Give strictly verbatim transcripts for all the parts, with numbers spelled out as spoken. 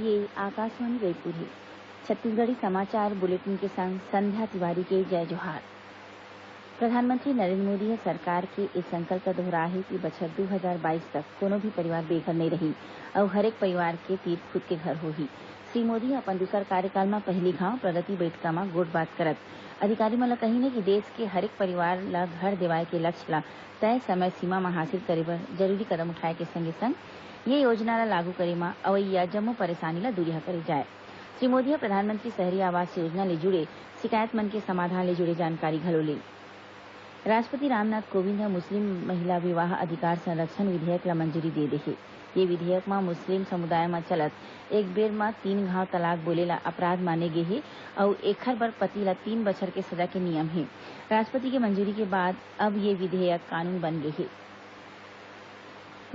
ये आकाशवाणी रायपुर हे। छत्तीसगढ़ी समाचार बुलेटिन के संग संध्या तिवारी के जय जोहार। प्रधानमंत्री नरेंद्र मोदी ह सरकार के ए संकल्प ल दोहराहे कि बछर दू हजार बाईस तक कोनो भी परिवार बेघर नइ रही अउ हरेक परिवार के तीर खुद के घर होही। श्री मोदी ह अपन दूसर कार्यकाल म पहिली घांव प्रगति बइठका म गोठबात करत अधिकारी मन ल कहिन हे कि देश के हरेक परिवार ल घर देवाय के लक्ष्य ल तय समय सीमा म हासिल करे बर जरूरी कदम उठाय के संगे-संग ये योजना ल लागू करे म अवइया जम्मो परेशानी ल दूरिहा करे जाय। श्री मोदी ह प्रधानमंत्री शहरी आवास योजना ले जुड़े शिकायत मन के समाधान ले जुड़े जानकारी घलो ले। राष्ट्रपति रामनाथ कोविंद ह मुस्लिम महिला विवाह अधिकार संरक्षण विधेयक ल मंजूरी दे दे हे। ये विधेयक म मुस्लिम समुदाय म चलत एक बेर म तीन घांव तलाक बोले ल अपराध माने गे हे अउ एखर बर पति ल तीन बछर के सजा के नियम हे। राष्ट्रपति के मंजूरी के बाद अब ये विधेयक कानून बन गे हे।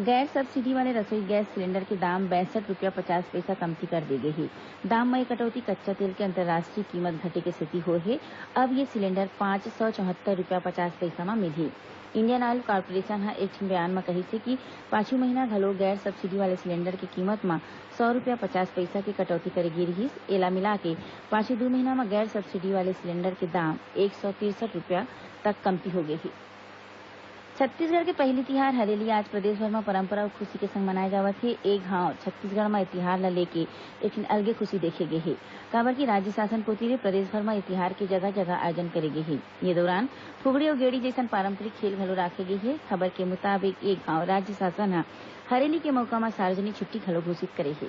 गैर सब्सिडी वाले रसोई गैस सिलेंडर के दाम बासठ रुपया पचास पैसा कमती कर दे गे हे। दाम म ये कटौती कच्चा तेल के अंतर्राष्ट्रीय कीमत घटे के सेती होए हे। अब ये सिलेंडर पाँच सौ चौहत्तर रुपया पचास पैसा म मिलही। इंडियन ऑयल कॉरपोरेशन ह एक ठिन बयान म कहिस हे कि पाछू महीना घलो गैर सब्सिडी वाले सिलेंडर के कीमत म सौ रुपया पचास पैसा के कटौती करे गे रिहिस। एला मिलाके पाछू दू महीना म गैर सब्सिडी वाले सिलेंडर के दाम एक सौ तिरसठ रुपया तक कमती हो गे हे। छत्तीसगढ़ के पहिली तिहार हरेली आज प्रदेश भर म परंपरा अउ खुशी के संग मनाए जावत हे। ए घांव छत्तीसगढ़ म ए तिहार ल लेके एक ठिन अलगे खुशी देखे गे हे, काबर कि राज्य शासन कोति ले प्रदेश भर म ए तिहार के जगह-जगह आयोजन करे गे हे। ये दौरान फुगड़ी अउ गेड़ी जइसन पारंपरिक खेल घलो राखे गे हे। खबर के मुताबिक, ए घांव राज्य शासन ह हरेली के मौका म सार्वजनिक छुट्टी घलो घोषित करे हे।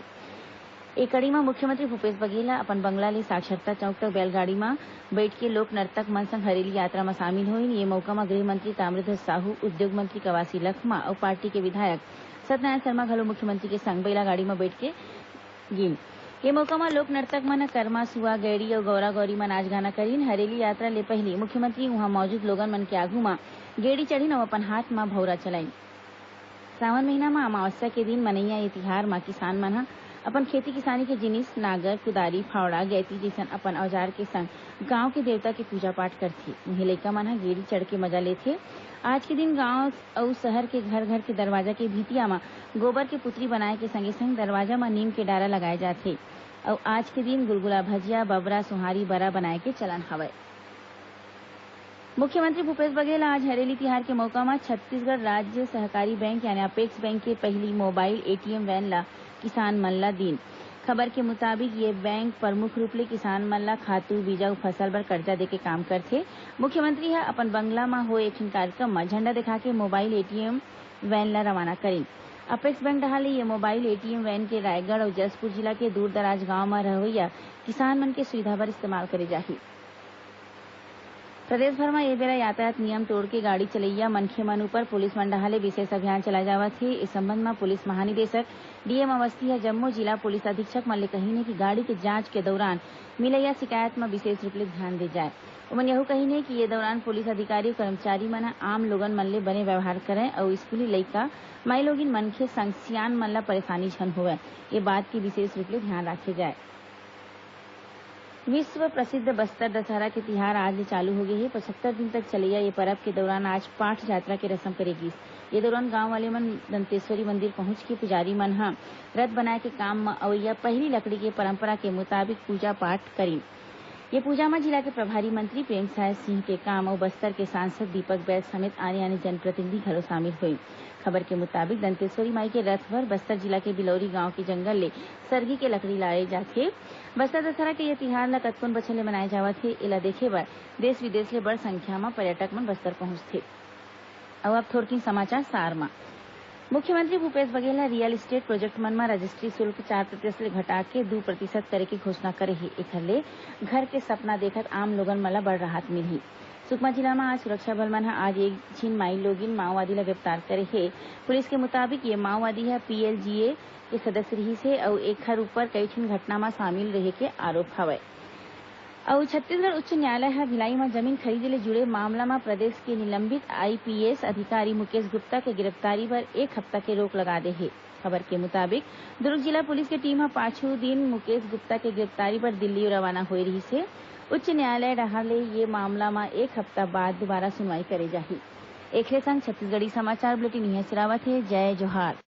ए कड़ी म मुख्यमंत्री भूपेश बघेल ह अपन बंगला ले साक्षरता चौक तक बैलगाड़ी म बइठ के लोक नर्तक मन संग हरेली यात्रा म शामिल होइन। ये मौका म गृह मंत्री ताम्रध्वज साहू, उद्योग मंत्री कवासी लखमा अउ पार्टी के विधायक सत्यनारायण शर्मा घलो मुख्यमंत्री के संग बैलागाड़ी म बइठ के गीन। ये मौका म लोक नर्तक मन ह करमा, सुआ, गैड़ी अउ गौरा गौरी म नाच गाना करिन। हरेली यात्रा ले पहिली मुख्यमंत्री उहां मौजूद लोगन मन के आघू म गेड़ी चढ़िन अउ अपन हाथ म भौरा चलाइन। सावन महीना म अमावस्या के दिन मनइया ये तिहार म किसान मन ह अपन खेती किसानी के जिनिस, नागर, कुदारी, फावड़ा, गैती जइसन अपन औजार के संग गांव के देवता के पूजा पाठ करथे। उहें, लइका मन ह गेड़ी चढ़ के मजा लेथे। आज के दिन गांव अउ शहर के घर-घर के दरवाजा के भीतिया म गोबर के पुतरी बनाए के संगे-संग दरवाजा म नीम के डारा लगाए जाथे। अउ आज के दिन गुलगुला भजिया, बबरा, सोहारी, बरा बनाए के चलन हवय। मुख्यमंत्री भूपेश बघेल आज हरेली तिहार के मौका म छत्तीसगढ़ राज्य सहकारी बैंक यानी अपेक्स बैंक के पहिली मोबाइल एटीएम वैन ल किसान मन ल दीन। खबर के मुताबिक, ये बैंक प्रमुख रूप ले किसान मन ल खातू, बीजा अउ फसल बर कर्जा देके काम करथे। मुख्यमंत्री ह अपन बंगला म होए एक ठिन कार्यक्रम म झंडा दिखाके मोबाइल एटीएम वैन ल रवाना करिन। अपेक्स बैंक डहार ले ये मोबाइल एटीएम वैन के रायगढ़ अउ जशपुर जिला के दूर-दराज गांव म रहवइया किसान मन के सुविधा बर इस्तेमाल करे जाही। प्रदेश भर म ए बेरा यातायात नियम तोड़ के गाड़ी चलइया मनखे मन ऊपर पुलिस मन डहार ले विशेष अभियान चलाए जावत हे। इस संबंध म पुलिस महानिदेशक डीएम अवस्थी ह जम्मो जिला पुलिस अधीक्षक मन ले कहिन हे कि गाड़ी के जांच के दौरान मिलइया शिकायत म विशेष रूप ले ध्यान दे जाए। उमन यहू कहिन हे कि ये दौरान पुलिस अधिकारी अउ कर्मचारी मन ह आम लोगन मन ले बने व्यवहार करय अउ स्कूली लइका, माईलोगिन मनखे संग सियान मन ल परेशानी झन होवय, ये बात के विशेष रूप ले ध्यान राखे जाए। विश्व प्रसिद्ध बस्तर दशहरा के तिहार आज ले चालू हो गे हे। पचहत्तर दिन तक चलइया ये परब के दौरान आज पाठ जात्रा के रसम करे गिस। ये दौरान गांव वाले मन दंतेश्वरी मंदिर पहुंच के पुजारी मन ह रथ बनाए के काम म अवइया पहिली लकड़ी के परंपरा के मुताबिक पूजा पाठ करिन। ये पूजा म जिला के प्रभारी मंत्री प्रेम साय सिंह टेकाम अउ बस्तर के सांसद दीपक बैज समेत आने-आने जनप्रतिनिधि घलो शामिल होइन। खबर के मुताबिक, दंतेश्वरी माई के रथ बर बस्तर जिला के बिलौरी गांव के जंगल ले सरगी के लकड़ी लाए जाथे। बस्तर दशहरा के ये तिहार ल कतकोन बछर ले मनाए जावत हे। एला देखे बर देश-विदेश ले बड़ संख्या म पर्यटक मन बस्तर पहुंचथे। अउ अब थोरकिन समाचार सार म। मुख्यमंत्री भूपेश बघेल ह रियल एस्टेट प्रोजेक्ट मन म रजिस्ट्री शुल्क चार प्रतिशत ले घटा के दू प्रतिशत करे के घोषणा करे हे। एखर ले घर के सपना देखत आम लोगन मन ल बड़ राहत मिलही। सुकमा जिला म आज सुरक्षा बल मन ह आज एक झिन माई लोगिन माओवादी ल गिरफ्तार करे हे। पुलिस के मुताबिक, ये माओवादी ह पीएलजीए के सदस्य रिहिस हे अउ एखर ऊपर कई ठिन घटना म शामिल रहे के आरोप हवय। अउ छत्तीसगढ़ उच्च न्यायालय ह भिलाई म जमीन खरीदे ले जुड़े मामला म प्रदेश के निलंबित आईपीएस अधिकारी मुकेश गुप्ता के गिरफ्तारी बर एक हफ्ता के रोक लगा दे हे। खबर के मुताबिक, दुर्ग जिला पुलिस के टीम ह पाछू दिन मुकेश गुप्ता के गिरफ्तारी बर दिल्ली रवाना होए रिहिस हे। उच्च न्यायालय डहार ले ये मामला म एक हफ्ता बाद दोबारा सुनवाई करे जाही। एखरे संग छत्तीसगढ़ी समाचार बुलेटिन इहें सिरावत हे। जय जोहार।